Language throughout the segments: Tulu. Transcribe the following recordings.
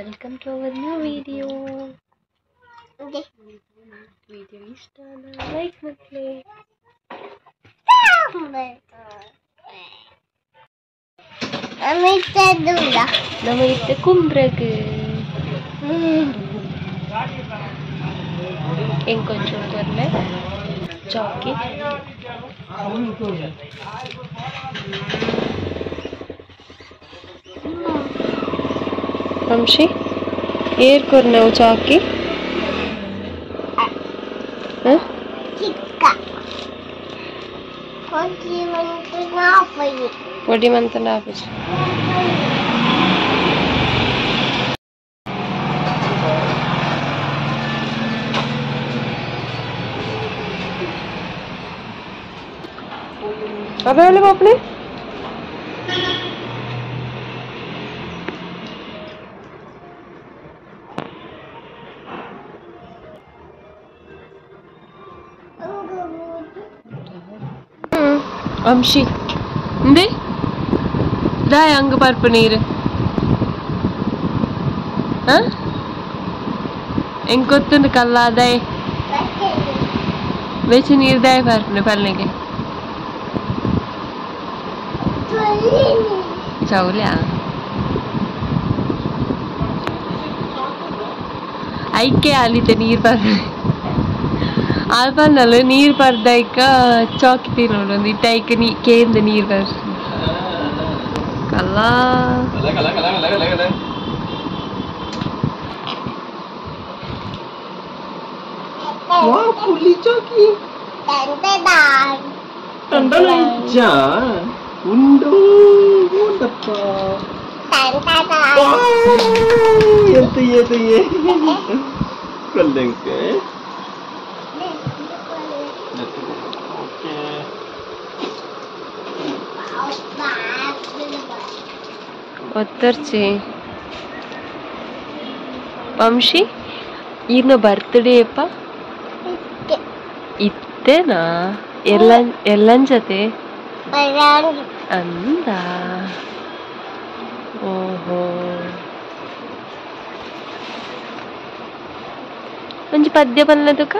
Welcome to our new video. Video ಇಷ್ಟ ಲೈಕ್ ಮಕ್ಕಳೇ. ನಮ್ಮ ಇತ್ತೆ ಕುಂಬ್ರಗ್ ಇಂಕೊಂಚೂರು ಕೊರ್ಲೆ ಚಾಕಿ. ವಂಶಿ ಏರ್ ಕೊರ್ನವು ಚಾಕಿ? ಪೊಡಿ ಮಂತಂಡ ಆಪುಜಿ. ಅವೆಲ್ಲ ಪಾಪನೆ ಅಂಶಿ ಇಂದೆ ದಾಯ ಅಂಗ ಪರ್ಪು ನೀರು ಎಂಕೊತ್ತುಂಡು ಕಲ್ಲಾದಾಯ್ ಬೆಚ್ಚ ನೀರು ದಾಯ ಪರ್ಪುನೆ ಪಲ್ಲೆಗೆ ಚೌಲ್ಯ ಐಕೆ ಆಲಿತೆ ನೀರು ಪರ್ಪುನೆ ಆಲ್ಪನ್ನಲ್ಲ ನೀರು ಪರ್ದೈಕ ಚಾಕಿ ತಿನ್ನೋಡು ಒಂದು ಇಟ್ಟೈಕ ನೀ ಕೇಂದ ನೀರು ಪರ್ ಕಲ್ಲ ಪುಲಿ ಚಾಕಿ ಉಂಡು ಉಂಡಪ್ಪ ಎಂತ ಕೊಲ್ಲೆಂಕೆ. ಒತ್ತರ್ಚಿ ವಂಶಿ ಈರ್ನ ಬರ್ತ್ಡೇ ಅಪ್ಪ ಇತ್ತೇನಾ? ಎಲ್ಲ ಎಲ್ಲಂಜತೆ ಅಂದ. ಓಹೋ ಒಂಜಿ ಪದ್ಯ ಪನ್ನದುಕ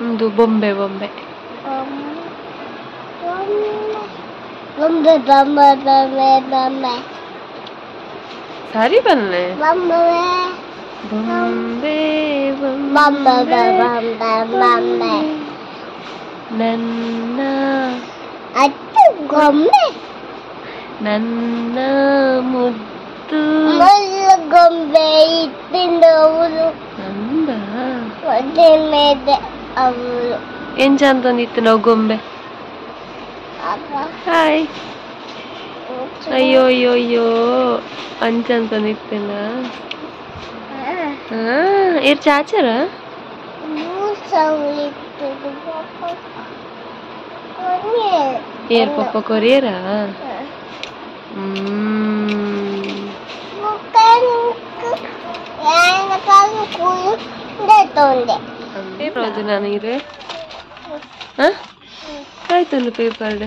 ಒಂದು ಬೊಂಬೆ ಬೊಂಬೆ ಬೊಂಬೆ ಬೊಂಬೆ ಬೊಂಬೆ ಬೊಂಬೆ ಸರಿ ಬನ್ನೆ ಬೊಂಬೆ ಬೊಂಬೆ ಬೊಂಬೆ ಬೊಂಬೆ ಬೊಂಬೆ ನನ್ನ ಅತ್ತು ಗೊಂಬೆ ನನ್ನ ಮುದ್ದು ಮುಳ್ಳು ಗೊಂಬೆ ಇತ್ತಿಂದವರು ಅಂದ ಒದೆ ಮೇಲೆ ಅವರು ಎಂಚ ಅಂತಂದಿತ್ತು ನಾವು ಗೊಂಬೆ. ಹಾಯ್ ಅಯ್ಯೋ ಅಯ್ಯೋ ಅಯ್ಯೋ ಅಂಚ ಅಂತಂದಿತ್ತೇನ? ಏರ್ ಚಾಚರ ಏರ್ ಪಪ್ಪ ಕೊರಿಯರಾ? ನೀರು ಆಯ್ತಲ್ಲ ಪೇಪರ್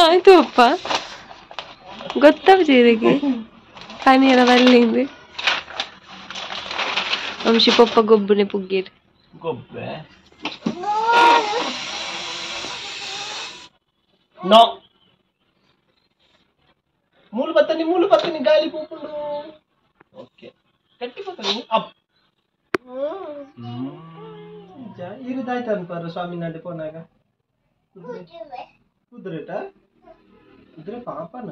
ಆಯ್ತು ಅಪ್ಪ ಗೊತ್ತಾಗ್ತೀರಿಗೆ ಪನೀರ ಬಲ್ಲಿಂದು ವಂಶಿ ಪಪ್ಪ ಗೊಬ್ಬನೆ ಪುಗ್ಗೀರ್ ಗೊಬ್ಬೆ ನೋ ಮೂಲು ಬತ್ತನಿ ಮೂಲು ಬತ್ತನಿ ಗಾಳಿ ಪೂಪುಂಡು. ಓಕೆ ಗಟ್ಟಿ ಬತ್ತನಿ ಅಪ್ ಇರಿದಾಯ್ತು ಅನ್ಪಾರ ಸ್ವಾಮಿ ನಡೆ ಪೋನಾಗ ಕುದುರೆಟ ಕುದುರೆ ಪಾಪನ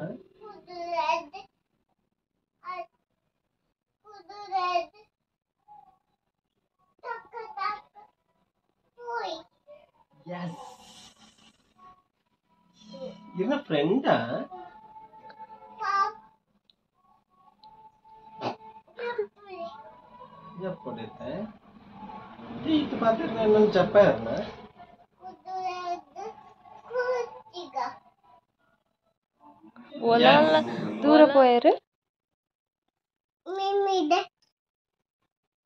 ಇರ್ನ ಫ್ರೆಂಡಾ? ಜಪ್ಪೊಡೈತೆ ಈತ ಪಾತ್ರ ನನ್ನ ಜಪ್ಪ ಯಾರನ್ನ ಓಲಾಲ ದೂರ ಪೋಯರು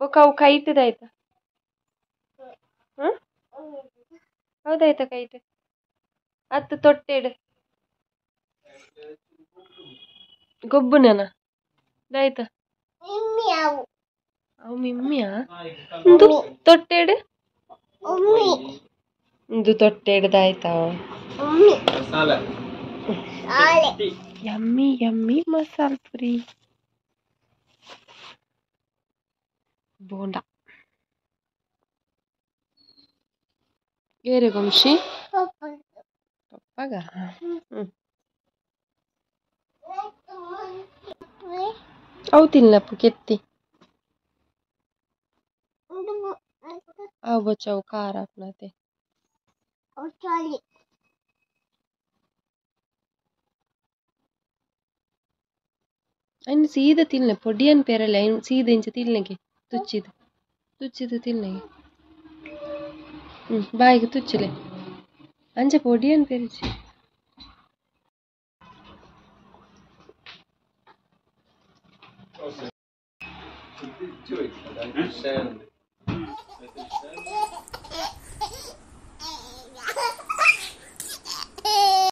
ಬೊಕ ಅವು ಕೈತದಾಯ್ತ. ಹೌದಾಯ್ತ ಕೈಟ್ ಅತ್ತು ತೊಟ್ಟೆಡ್ ಗೊಬ್ಬುನನ ದಾಯ್ತ ಇಮ್ಮಿ ಅವು. ಅವು ಮಿಮ್ಮಿಯಾ ಇಂದು ತೊಟ್ಟೆಡ್ ಉಮ್ಮಿ. ಇಂದು ತೊಟ್ಟೆಡ್ ದಾಯ್ತ ಉಮ್ಮಿ. ಮಸಾಲೆ. ಆಲೆ. ಯಮ್ಮಿ ಯಮ್ಮಿ ಮಸಾಲ ಪುರಿ ಬೋಂಡ ಏರೆ ಗೊಂಶಿ ಪಪ್ಪ. ಪಪ್ಪಾಗ ಹ್ಮ್ ಅವು ತಿನ್ನಪ್ಪು ಕೆತ್ತಿ ಅವು ಬಚಾವು ಖಾರ ಅಪ್ನತೆ ಚಾಲಿ. ಅಯ್ನ ಸೀದಾ ತಿನ್ಲೆ ಪೊಡಿಯನ್ ಪೇರಲೆ ಅಯ್ನ ಸೀದಾ ಇಂಚ ತಿನ್ಲೆಗೆ ತುಚ್ಚಿದು ತುಚ್ಚಿದು ತಿನ್ಲೆಗೆ ಹ್ಮ್ ಬಾಯಿಗೆ ತುಚ್ಚಿಲೆ ಅಂಚ ಪೊಡಿಯನ್ ಪೇರಿಚಿ.